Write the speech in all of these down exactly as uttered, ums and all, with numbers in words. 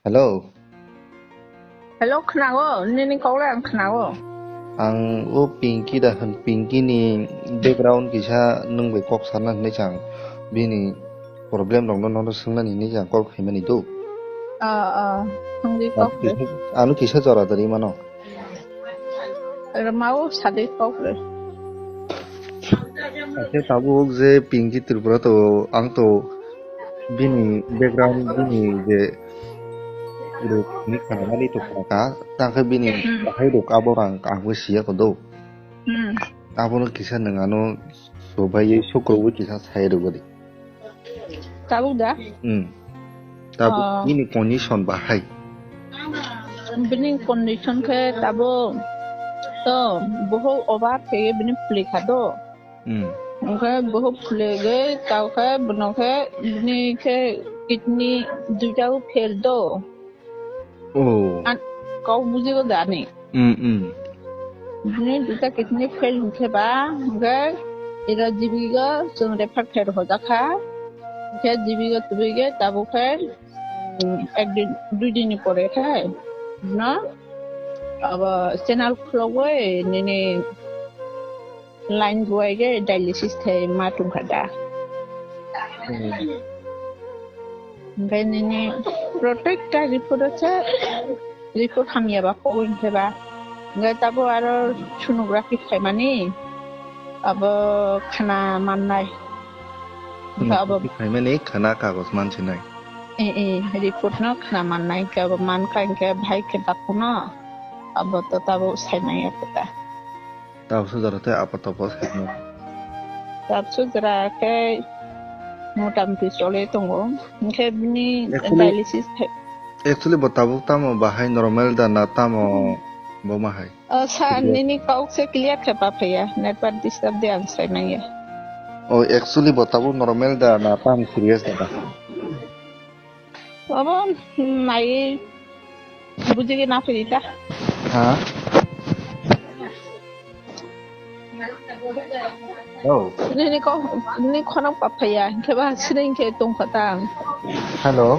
Hello. Hello, khnago, nini kok le ang khnago. Ang o Pinky da hwn, Pinky ni background kisa nwng bai kok sana hinwi chang, bini problem rok no nono swngnani hinwi chang call khaimani do. Ah, ah, thangwi kok de. Ano kisa jora dari mano. Rwmao sadi kok le. Ake tabuk je Pinky Tripura to, ang to bini background, bini je ruk ni khanani to kha, tang khe bini Hmm. bahai ruk abo rang ang bo siya ko do. Hmm. Abono kisa nwng ano sobai sukro bo kisa sai rwgadi. Tabuk da? Hmm. Tabuk Ah. Bini condition bahai. Bini condition khe tabuk to bohok over khe bini plikha do. Hmm. Hwnkhe bohok plegwi tao khe bono khe bini khe kidney duita o fail do. Oh. An-, kok bujigo da ani. Hmm, hmm. Bini duita kidney fail hinkhe ba, hinkhe ira G B o chwng refer khe rwjakha. Hinkhe G B o tubui khe tabuk khe, hmm, ek din, dui din ni pore khe, no? Abo channel khulogwi nini line buai khe dialysis khai ma tongkha da. Hmm. Hwnkhe nini protecta report o se report hamya ba kok hinkhe ba. Hwnkhe tabuk aro sonography khaimani abo khna mannai. Hwnkhe abo sonography khaimani khna kagoj mansinai. Eh, eh, report no khna mannai hinkhe abo mankha hinkhe bahai khe dakhuno abo to tabuk saimanya kota. Tabuk sujara tei apa topo sakno. Tabuk sujara khe motamoti choli tongo. Hinkhe bini actually, dialysis khe- actually bo tabuk tamo bahai normal da na tamo bo ma hai? O sa clear. Nini kok se clear khe pa phaiya. Network disturb de ang sai manya. O actually bo tabuk normal da na tam serious da? Abo nai bujigwi na phiri ta. Ha? Oh. Nini kok, nini khorang pa phaiya, hinkhe ba siring khe tongkha ta. Hello.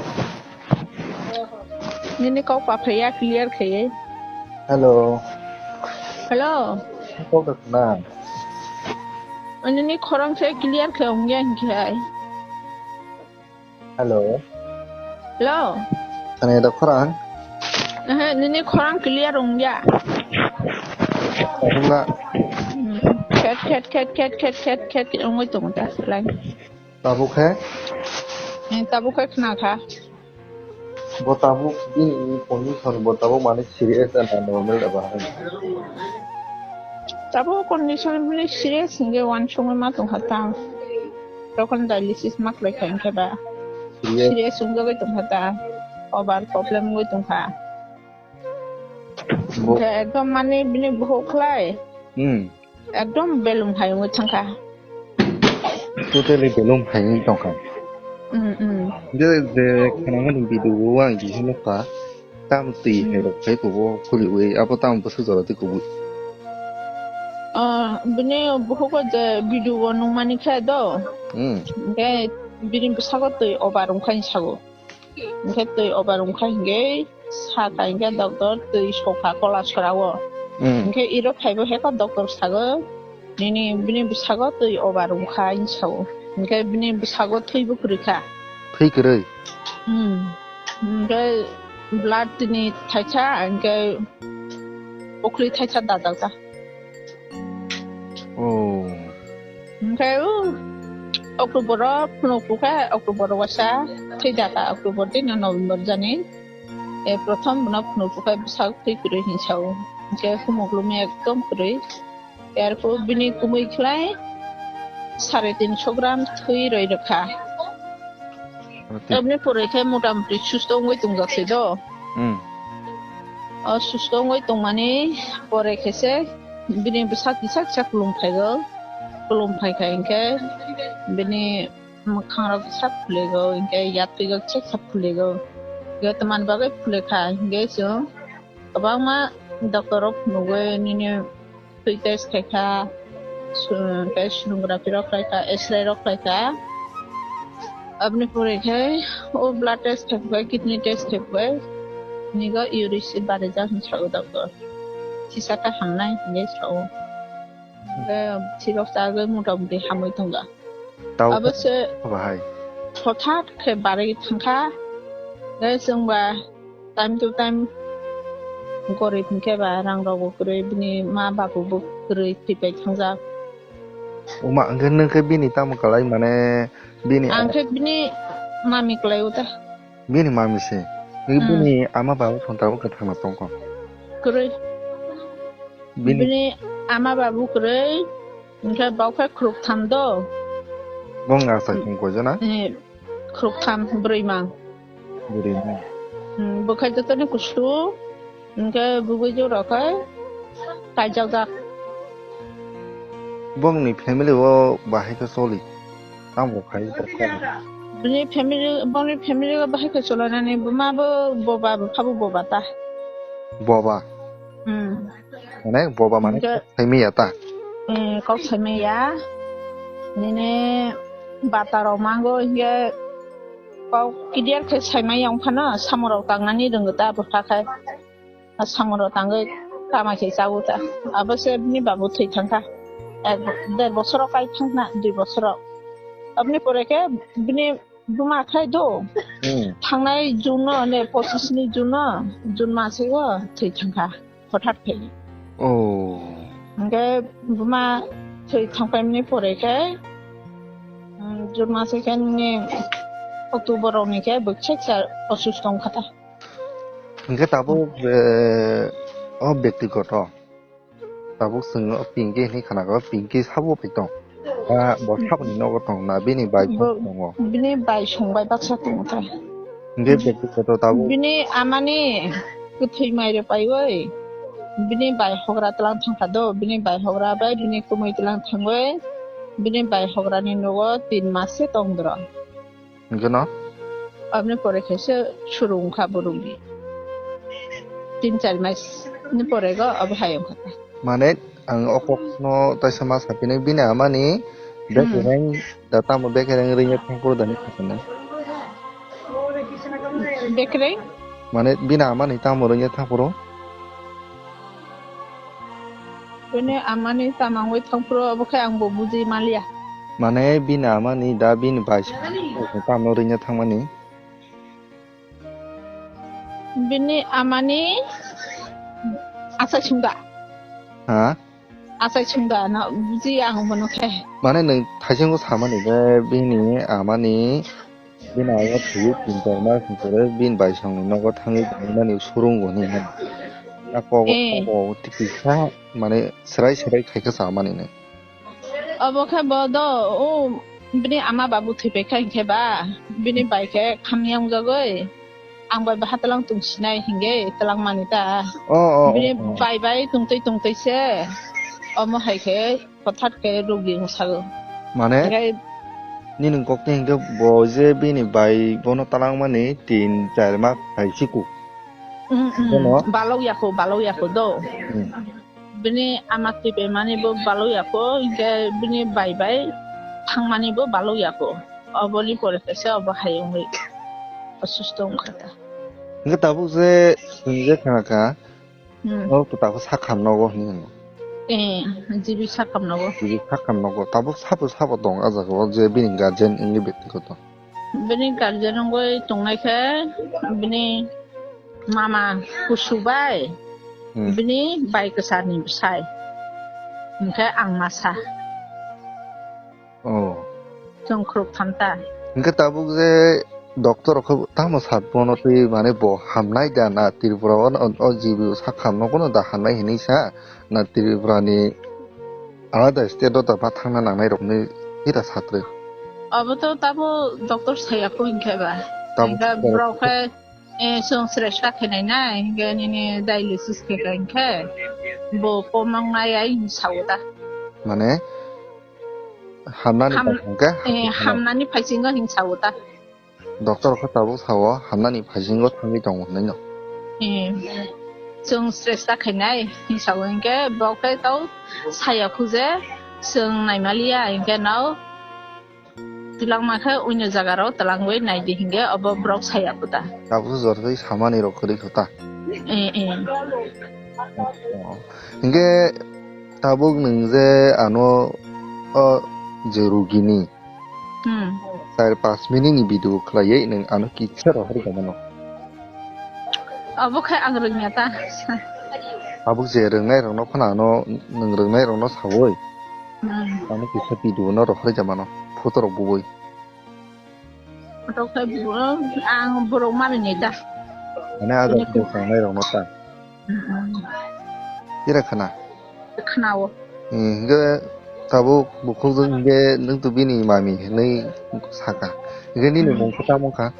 Nini kok pa phaiya clear khe. Hello. Hello. Kok da khna. Nini khorang se clear khe ongya hinkhe. Hello. Hello. Khna da khorang? Ehe, nini khorang clear wngya. Wngna. Hmm. Khet, khet, khet wngwi tongo ta, line. Tabuk khe? Eh, tabuk khe khna kha. Bo tabuk bini condition, bo tabuk mane serious na normal da bahai? Tabuk condition bini serious hingke wansukma ma tongkha ta. Tokon dialysis ma khlai kha hingke ba. Serious? Serious wngjagwi tongkha ta. Over problem wngwi tongkha. Bo- Hingke ekdom mane bini buhuk khlai. Hmm. Ekdom belum hai wngwi thangkha. Totally belum hai wngwi tongkha. Mm, mm. Je, je, khwnamani video o ang kisa nukha. Tam twi hai rok khai kubo khuli ui, abo tam bwswk jora twi kubui. Ah, bini buhugo je video o nungmani khe do. Hmm. Hingke bini bwsago twi obar wngkha hinwi sago. Hingke twi obar wngkha hingke sakha hingke doctor twi sokha kola sorao. Hmm. Hingke iro phaibo heko doctor sago, "Nini bini bwsago twi obar wngkha," hinwi sao. Hingke bini bwsago thwibo kwrwikha. Thwi kwrwi? Hmm. Hingke blood tini thaisa, hingke pukhri thaisa dajakha. Oh. Hingke o October o phunuk pukha, October o waisa thwi jakha, October tei no November jani. E, prothom bono phunuk pukha bwsak thwi kwrwi hinwi sao. Hingke humuk lumi ekdom kwrwi. Erpor bini kumui khlai sare tinso gram thwi roi rwkha. Ati. Eboni pore khe motamoti susto wngwi tongjak se do. Hmm. O susto wngwi tongmani pore khe se bini bwsak kisa kisa kulum phaigo. Kulum phaikha hinkhe bini mwkhangrok kisa phuligo, hinkhe yatwigo kisa kisa phuligo. Hinkhe tamni bagwi phulikha hinkhe chwng kwbangma doctor rok phunugwi nini twi test khaikha, su-, tei sonography rok khlaikha, X-ray rok khlaikha. Aboni pore khe o blood test khaikha, kidney test khaikha, Nigo uric acid barijak hinwi sao doctor. Sisa khe hamnai hinwi sao. Hwnkhe sirok chagwi motamoti hamwi tongo. Tau Abo se bahai. Hothat khe barwi thangkha. Hwnkhe chwngba time to time gorib hwnkhe ba rang rokbo kwrwi, bini ma babu bo kwrwi thwipai thangjak. Uma, hwnkhe nwng khe bini tamo kwlai mane bini Ang khe bini mami kwlai o ta. Bini mami se. Hmm. Bini ama babu phone tabo kwthang na tongkho. Kwrwi. Bini Bini ama babu kwrwi, hwnkhe bau khe khuruk tham do. Bong asai Hmm. tong koi jana? Eh, khuruk tham, bwrwi mang. Bwrwi mang. Hmm, bwkhai joto ni kusu, hwnkhe bwbwi jora khe kaijakjak. Bongni family o bahai khe choli. Tamo khai. Bini family, bongni family o bahai khe cholainani buma bo boba, bupha bo boba ta. Boba? Hmm. Mane boba mane Hwnkhe, kok saimaya ta? Eh, kok saimaya. Nini bata rok mango hwnkhe kok clear khe saimaya wngphano samung rok tangnani rwngo ta bupha khai. A samung rok tangwi tama khe chago ta. Abo se bini babu thwi thangkha. Ek bo-, der bosoro kai thangna, dui bosoro. Aboni pore khe bini buma khai do. Hmm. Thangnai June no, ne pochis ni June no, June mase o thwi thangkha. Hothat khe. Oh. Hwnkhe buma thwi thangpaimani pore khe, um, June mase khe ni October rok ni khe bwkhe khe osusto wngkha ta. Hwnkhe tabuk, eh, o bektigoto. Tabuk chwng o Pinky hinwi khana kha, Pinky sabo bai tong. Ah, bo saboni nogo tong na, bini bai Bo, tongo. Bini bai song bai baksa tongo ta. Hwnkhe bektigoto tabuk. Bini amani kwthwi mai rw paiwi, bini bai hogra tlang thangkha do, bini bai hogra bai bini kwmwi tlang thangwi, bini bai hogra ni nogo tin mas se tong dro. Hwnkhe no? Aboni pore khe se suru wngkha borok ni. Tin char mas ni pore go abo hai wngkha. Mane ang o kok no taisa ma sapinai bini amani Hmm. bekereng da tamo bekereng ringya thangphuru dani khakana. Bekereng? Mane bini amani tamo ringya thangphuru? Bini amani tamangwi thangphuru, obo khe ang bo buji manliya. Mane bini amani da bini bai tamo ringya thangmani? Bini amani asai sungda. Ha? Asai sungda no buji ang bono khe. Mane nwng thaisingo samani khe bini amani Bini aya thwiwi tin char mas ni pore bini bai songni nogo thangwi tongmani surungo hinwi hwn. A kobo, Eh. kobo twi kisa mane swrai swrai khaikha samani nw. Obo khe bo do, o bini ama babu thwipai kha hinkhe ba, bini bai khe khamya wngjagwi, ang bai baha twlang tongsinai hingwi twlang mani ta. Oh, oh, Bini oh, oh. bai bai tongtwi tongtwi se omo hai khe Hothat khe rugwi wngsago. Mane, Hingkhe nini kok twi hinkhe bo je bini bai bono talangmani tin char mas hai siku. Mm, mm. Bono? Balok yako, balok yako do. Hmm. Bini ama twi bai mani bo balok yako, hinkhe bini bai bai thangmani bo balok yako. Oboni pore khe se obo hai wngwi osusto wngkha ta. Hinkhe tabuk je, je khna kha, Hmm. Oh, to tabuk sakham nogo hinwi hino. Eh, G B sakham nogo. G B sakham nogo. Tabuk sabo sabo tong a jaga o je bini guardian wngwi bektigoto. Bini guardian wngwi tongnai khe bini mama kusu bai, Hmm. bini bai kwchar ni bwsai. Hinkhe ang masa. Oh. Chwng khuruk tham ta. Hinkhe tabuk je doctor rok khe tamo sa bono twi mane bo hamnai da na Tripura o, o G B o sak ham nogo no da hamnai hinwi sa na Tripura ni alada state o da ba thangna nangnai rok ni ita satwi. Obo to tabo doctor saya ko hinkhe ba. Tabo Hinkhe doctor borok khe, eh, chwng sresta khainai na, hinkhe nini dialysis khe hinkhe bo komang nai ai hinwi sao da. Mane? Hamnani Ham-, paisingkhe eh, hamnani phaisingo hinwi sao ta. Doctor khe tabuk sao, hamnani phaisingo thangwi tongo hinwi no. Eh, chwng sresta khainai hinwi sao hinkhe, bo khe tau saya khu je chwng naimaliya hinkhe no Twlangma khe uino jaga rok twlangwi naidi hinge obo borok saya puta. Tabuk jor twi samani rok kwrwi kho ta. Eh, eh. Oh. Hinge tabuk nwng je ano o je rugini Hmm. char panch minute ni video khlaiwi nwng ano kisa rohor tongmano. Obo khe ang rwngya ta. Tabuk je rwngnai rokno phano ano nwng rwngnai rokno sawi Hmm. ano kisa video no rohor jamano photo rok bubui. Photo khe bu-, ang borok mari ni ta. Mane aga Ini video sangnai rokno ta. Hmm. Kira khana? Khana o. Hmm, hingke tabuk bukhuk jwng hingke nwng to bini mami hinwi saka. Hingke nini Hmm. mung khe tamo kha?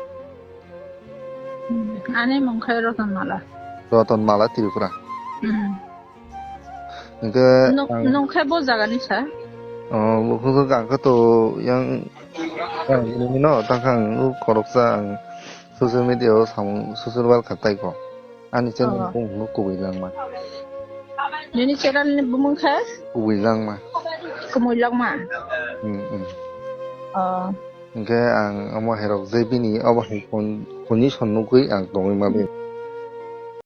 Hmm. Ani mung khe Roton Mala. Roton Mala Tripura. Hmm. Hingke Nung, ang nung khe bo jaga ni sa? Oh, bukhuk jwng ang khe to yang, yang nini no tangkha ang u koroksa ang social media o samung social work kha tai ko. Ani channel Oh. bumung no kubui langma. Nini channel ni bumung khe? Kubui langma. Kumui langma? Hmm, hmm. Oh. Hingke ang omo hai rok je bini obo hai kon-, condition nugui ang tongwi mali.